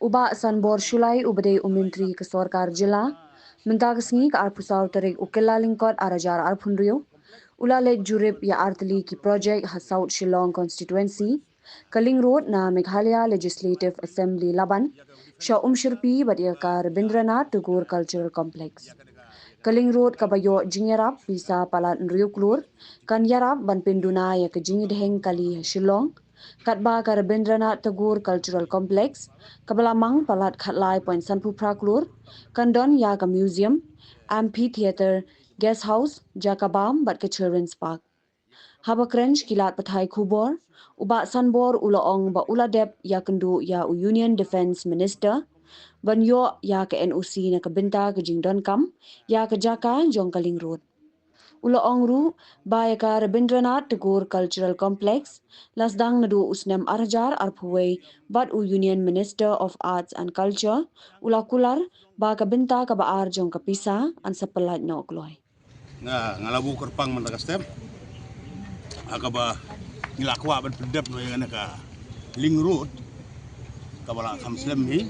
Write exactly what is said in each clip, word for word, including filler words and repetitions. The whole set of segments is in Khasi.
U Bah Sanbor Shullai uba dei u Myntri ka Sorkar Jylla, mynta ka sngi ka arphew saw tarik u Kyllalyngkot arhajar arphew hynriew, u la leit jurip ïa artylli ki projek ha South Shillong Constituency, ka Link Road na Meghalaya Legislative Assembly Laban, sha Umshyrpi bad ïa ka Rabindranath Tagore Cultural Complex. Ka Link Road kaba ïoh jingïarap pisa palat hynriew klur, kan ïarap ban pynduna ïa ka jingïadheng kali ha Shillong, katba ka Rabindranath Tagore Cultural Complex, kaba la mang palat khatlai point sanphew phra klur, kan don ïa ka museum, amphitheatre, guest house, jaka bam bad ka children's park. Haba kren sha ki lad pathai khubor, u Bah Sanbor u la ong ba u la dep ïakynduh ïa u Union Defence Minister ban ïoh ïa ka N O C na ka bynta ka jingdonkam ïa ka jaka jong ka Link Road. U la ong ruh ba ïa ka Rabindranath Tagore Cultural Complex la sdang naduh u snem arhajar arphew wei bad u Union Minister of Arts and Culture u la kular ba ka bynta kaba ar jong ka pisa yn sa pyllait noh kloi. Nga, nga la buh kyrpang mynta ka step. Ha kaba ngi la kwah ban pyndep noh ïa kane ka Link Road kaba la kham slem hi.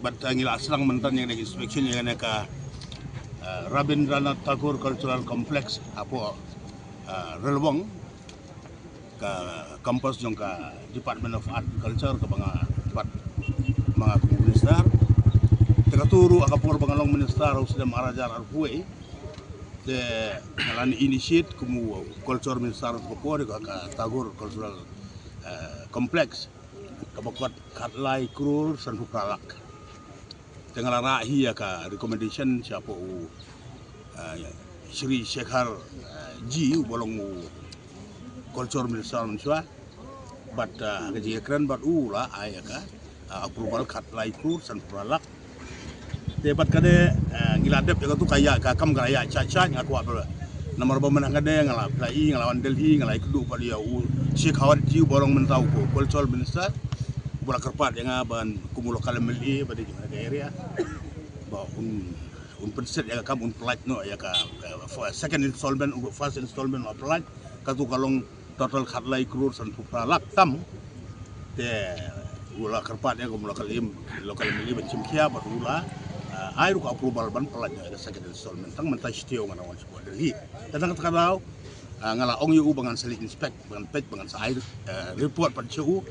Bad, uh, ngi la sdang mynta ïa kane ka inspection ïa kane ka, uh, Rabindranath Tagore Cultural Complex hapoh, uh, Rilwang, ka campus jong ka Department of Art and Culture kaba nga bat ma nga kum u minister. Te katu ruh ha ka por ba nga long minister ha u snem arhajar arphew wei, te nga la initiate kum u culture minister ka por ïa ka Tagore Cultural, eh, Complex kaba kot khatlai klur sanphew phra lak. Te nga la rah hi ïa ka recommendation shapoh u, uh, Shri Shekhar, uh, G, uba long u culture minister mynshuwa. Bad, uh, ha ka jingïakren bad u la ai ïa ka, uh, approval khatlai klur sanphew phra lak. Te bad kane, uh, ngi la dep ïa katu ka ïaid, ka kam ka la ïaid shait shait, nga kwah ba namar ba mynta ka dei nga la pynlait, nga la wan Delhi, nga la ïakynduh bad ïa u Shekhar G uba long mynta u culture minister, uba la kyrpad ïa nga ban kum u local M L A ba dei jong ka area ba un, un pynset ïa ka kam, un pyllait noh ïa ka, ka fir-, second installment, u first installment la pyllait, katu ka long total khatlai klur sanphew phra lak tam. Te u la kyrpad ïa ka kum u local M-, local M L A ban shim khia bad u la, ah, ai ruh ka approval ban pyllait noh ïa ka second installment. Tang mynta shi taïew nga dang wan shapoh Delhi. Te tang kata ka daw, ah, nga la ong ïa u ba ngan sa leit inspect, ba ngan peit, ba ngan sa ai, eh, report pat sha u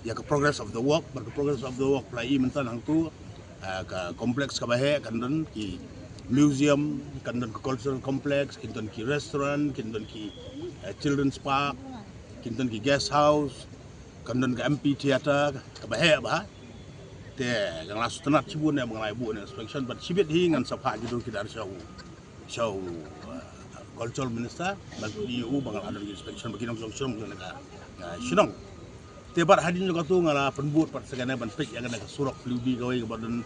ïa ka progress of the work, bad ka progress of the work pynlait mynta hangtu, ah, ka complex kaba heh kan don ki museum, kan don ka cultural complex, kin don ki restaurant, kin don ki, eh, children's park, kin don ki guest house, kan don ka amphitheatre kaba heh bha. Te nga la sngewtynnat shibun ïa ba nga la buh ïa ka inspection, bad shibit hi ngan sa phah kito ki dar sha u, sha u, uh, cultural minister, ban pyni ïa u ba nga la don inspection ba ki nongshong shnong jong ka, uh, shnong. Te bad hadien jong katu nga la pynbud pat sa kane ban peit ïa kane ka surok plyudi kawei kaba don,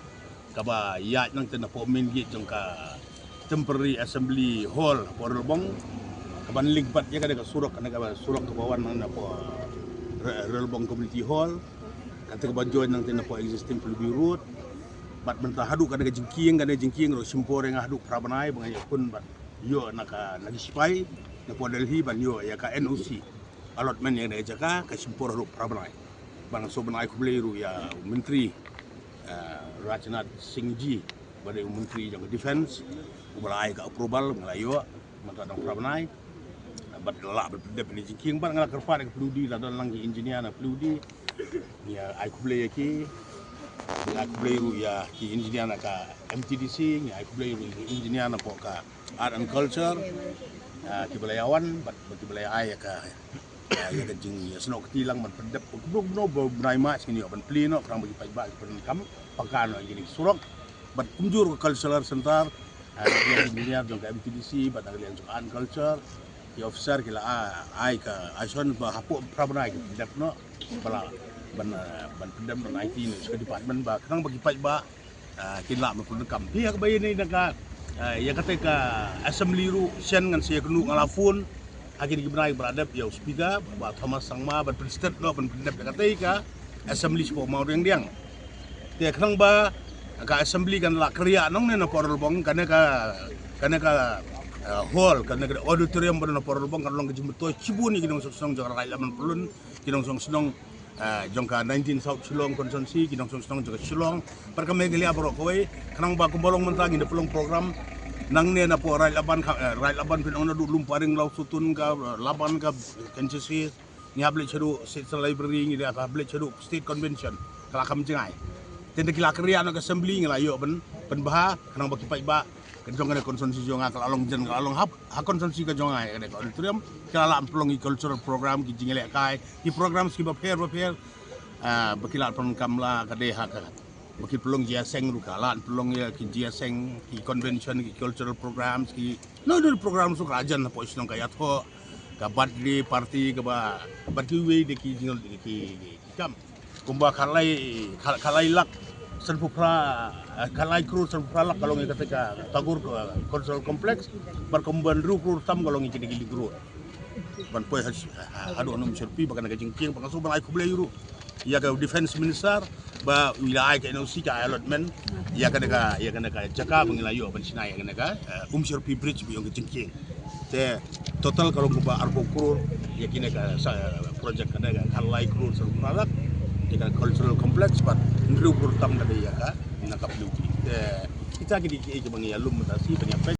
kaba ïaid nangtei napoh main gate jong ka temporary assembly hall hapoh Rilwang, kaban link pat ïa kane ka surok, kane ka surok kaba wan nang napoh Re-, Rilwang Community Hall, kata kaba join nangtei napoh existing Plyudi Road. Bad mynta haduh kane ka jingkieng, kane ka jingkieng ruh shim por ïa nga haduh phra bnai ba ngan ïakhun bad ïoh na ka, na ki sipai napoh Delhi ban ïoh ïa ka N O C allotment ïa kane ka jaka, ka shim por haduh phra bnai. Bad nga sngewbha ban ai khublei ruh ïa u Myntri, eh, Rajnath Singh ji, ba dei u Myntri jong ka Defence, uba la ai ka approval, nga la ïoh mynta tang phra bnai. Bad la lah ban pyndep ïa kane ka jingkieng, bad nga la kyrpad ïa ka Plyudi, la don lang ki engineer na Plyudi. Ngi ai khublei ïa ki, ngi ai khublei ruh ïa ki engineer na ka M T D C, ngi ai khublei ruh ïa ki engineer napoh ka Art and Culture, ah, kiba la ïa wan, bad, bad kiba la ïa ai ïa ka, ah, ïa ka jingïasnoh kti lang ban pyndep, kumno kumno ba u bnai March ngin ïoh ban plie noh, khnang ba ki paidbah ki pyndonkam paka noh ïa kine ki surok. Bad kumjuh ruh ka cultural center, ah, na ka liang engineer jong ka M T D C, bad na ka liang jong ka Art and Culture, ki officer ki la, ah, ai ka assurance ba hapoh phra bnai ki pyndep noh, ba la ban, ah, ban pyndep noh aiti na ka department ba khnang ba ki paidbah ah, kin lah ban pyndonkam. Te ha kaba ïadei na ka, ah, ïa kata ka assembly ruh shen ngan sa ïakynduh, nga la phone ha kine ki bnai ba la dep ïa u speaker, Bah Thomas Sangma, ban pynstet noh ban pyndep ïa kata ka assembly shapoh Mawriangdiang. Te khnang ba ka assembly kan lah kyrïah nangne napoh Rilwang, kane ka, kane ka, ah, hall, kane ka auditorium ba napoh Rilwang kan long ka jingmyntoi shibun ïa ki nongshong shnong jong ka Raid Laban Pyllun, ki nongshong shnong eh, jong ka nineteen South Shillong constituency, ki nongshong shnong jong ka Shillong, bad ka Meghalaya baroh kawei, khnang ba kumba long mynta ngin da pynlong program, nangne napoh Raid Laban ka, eh, Raid Laban phin ong naduh Lumparing, Lawsutun ka, eh, Laban ka, K N C C, ngi hap leit shaduh State Library, ngi hap leit shaduh State Convention, ka la kham jngai. Te ynda ki la kynriah noh ka assembly ngi la ïoh ban, ban bha, khnang ba ki paidbah, ka jong kane constituency jong nga ka la long jan, ka la long hap, ha constituency ka jong nga, kane ka auditorium, ka la lah pynlong ki cultural program, ki jingïalehkai, ki programs kiba pher ba pher, ah, ba ki lah pynlong kam la ka dei ha ka. Ba ki pynlong jingïaseng ruh ka lah pynlong ïa ki jingïaseng, ki convention, ki cultural programs, ki, no, no, programs ruh ka la jan hapoh shnong ka ïathoh, ka birthday party, kaba, bad kiwei de ki jingïal, ki, ki, ki kam. Kumba ka lai, ka, ka lai lak, sanphew phra, eh, ka lai klur sanphew phra lak ka long ïa kata ka Tagore, eh, Cultural Complex, bad kumba hynriew klur tam ka long ïa kine ki link road. Ban poi ha, ha, haduh ha Umsyrpi, ba kane ka jingkieng, ba nga shu ban ai khublei ruh ïa ka Defence Minister, ba u la ai ka N O C, ka allotment ïa kane ka, ïa kane ka jaka ba ngi la ïoh ban shna ïa kane ka, eh, Umsyrpi Bridge ba ïong ka jingkieng. Te total ka long kumba arphew klur ïa kine ka sa, project, kane ka lai klur sanphew phra lak ïa ka cultural complex, bad hynriew klur tam ka dei ïa ka, na ka P W D. Te kita ki dei kiei kiba ngi ïalum mynta shi ban ïa peit.